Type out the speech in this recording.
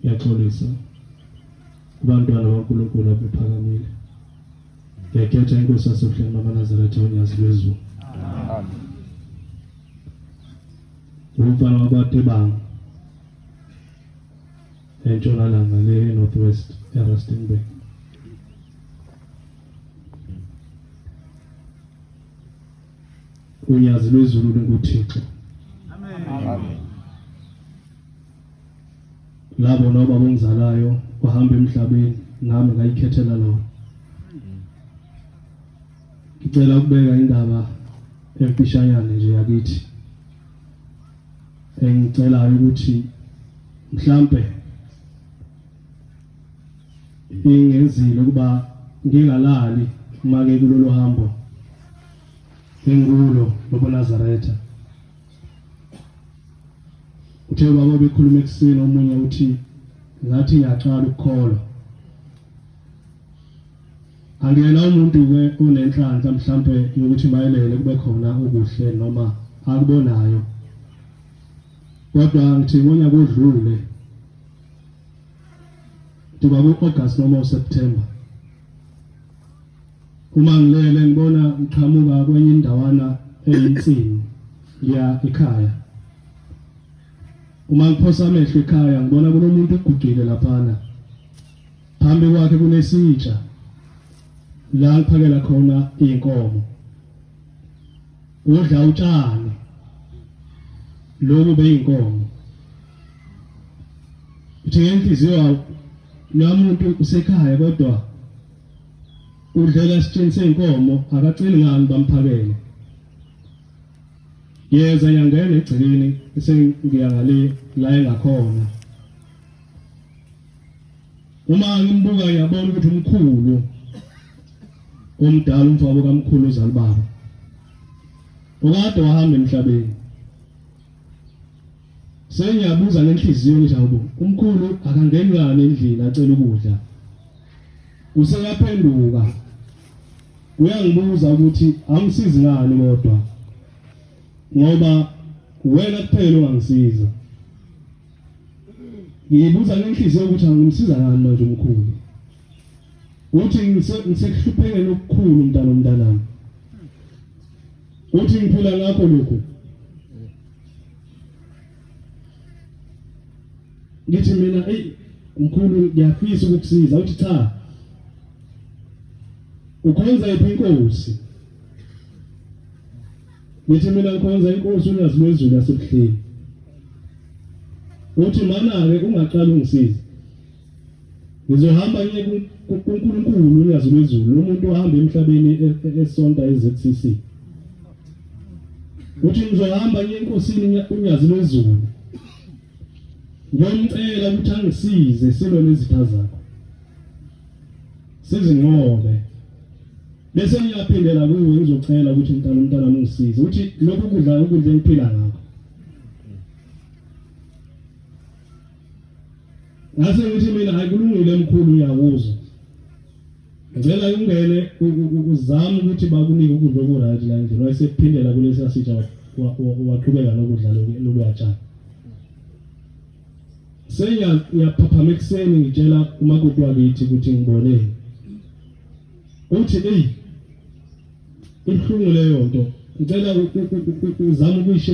Ngiyaxolisa kubantwana baNkulunkulu abephakamile. Ngiyakhetha inkosi yasebuhleni bamaNazaretha uNyazi lwezulu. Amen. Umfana wakwaTebanga entshonalanga le North West eRustenburg. Unyazi lwezulu linguThixo. Amen. Labo nobaba ongizalayo wahamba emhlabeni nami ngayikhethela lona. Ngicela ukubeka indaba emfishanyana nje yakithi. Engicelayo ukuthi mhlambe ingenzile ukuba ngingalali uma ngikulolu hambo engulo lobuNazaretha. Uthe ubaba obekhuluma ekuseni omunye uthi ngathi ngiyaqala ukukholwa. Angiyena umuntu-ke onenhlanhla mhlampe yokuthi mayelele kube khona okuhle noma akubonayo. Kodwa ngithi ngonyaka odlule ngithi kwaku-August noma uSeptember Uma ngilele ngibona ngiqhamuka kwenye indawana eyinsini ngiya ekhaya. Uma ngiphosa amehlo ekhaya ngibona kunomuntu oguqile laphana. Phambi kwakhe kunesitsha la ngiphakela khona iy'nkomo. Udla utshani lobu beyinkomo. Uthi ngenhliziyo lomuntu usekhaya kodwa Udlela esitsheni seyinkomo akaceli ngani bamphakele. Yeza ngiyangena egcekeni sengiya ngale la engakhona. Uma ngimbuka ngiyabona ukuthi umkhulu omdala umfabo kamkhulu uzalubaba. Ukade wahamba emhlabeni. Sengiyabuza ngenhliziyo ngithi hawu umkhulu akangeni ngani endlini acela ukudla. Useyaphenduka uyangibuza ukuthi angisizi ngani kodwa ngoba wena kuphela ongangisiza. Ngiyibuza ngenhliziyo ukuthi angimsiza ngani manje umkhulu. Uthi ngisekuhluphekeni okukhulu mntana omntanami. Uthi ngiphila ngakho lokhu. Ngithi mina ey mkhulu ngiyafisa ukukusiza uthi cha. Ukhonza iphi inkosi? Ngithi mina ngikhonza inkosi uNyazi lwezulu yasebuhleni. Uthi mana-ke ungaqala ungisize. Ngizohamba ngiye kuNkulunkulu uNyazi lwezulu lo muntu ohamba emhlabeni e, e, esonta eZCC. Uthi ngizohamba ngiye enkosini uNyazi lwezulu. Ngiyomcela ukuthi angisize silwe nezitha zakho. Sizinqobe. Bese ngiyaphindela kuwe ngizocela ukuthi mntana umntana ungisize. Uthi lokhu kudla ukudla engiphila ngakho. Ngase ngithi mina hayi kulungile mkhulu ngiyakuzwa. Ngicela ungene uzame ukuthi bakunike ukudla oku-right la endlini. Wayesephindela kulesiya sitsha waqhubeka nokudla loluya tshani. Sengiyaphaphama ekuseni ngitshela umakoti wakithi ukuthi ngiboneni. Uthi eyi ibuhlungu leyo nto. Ngicela uzame ukuyishe.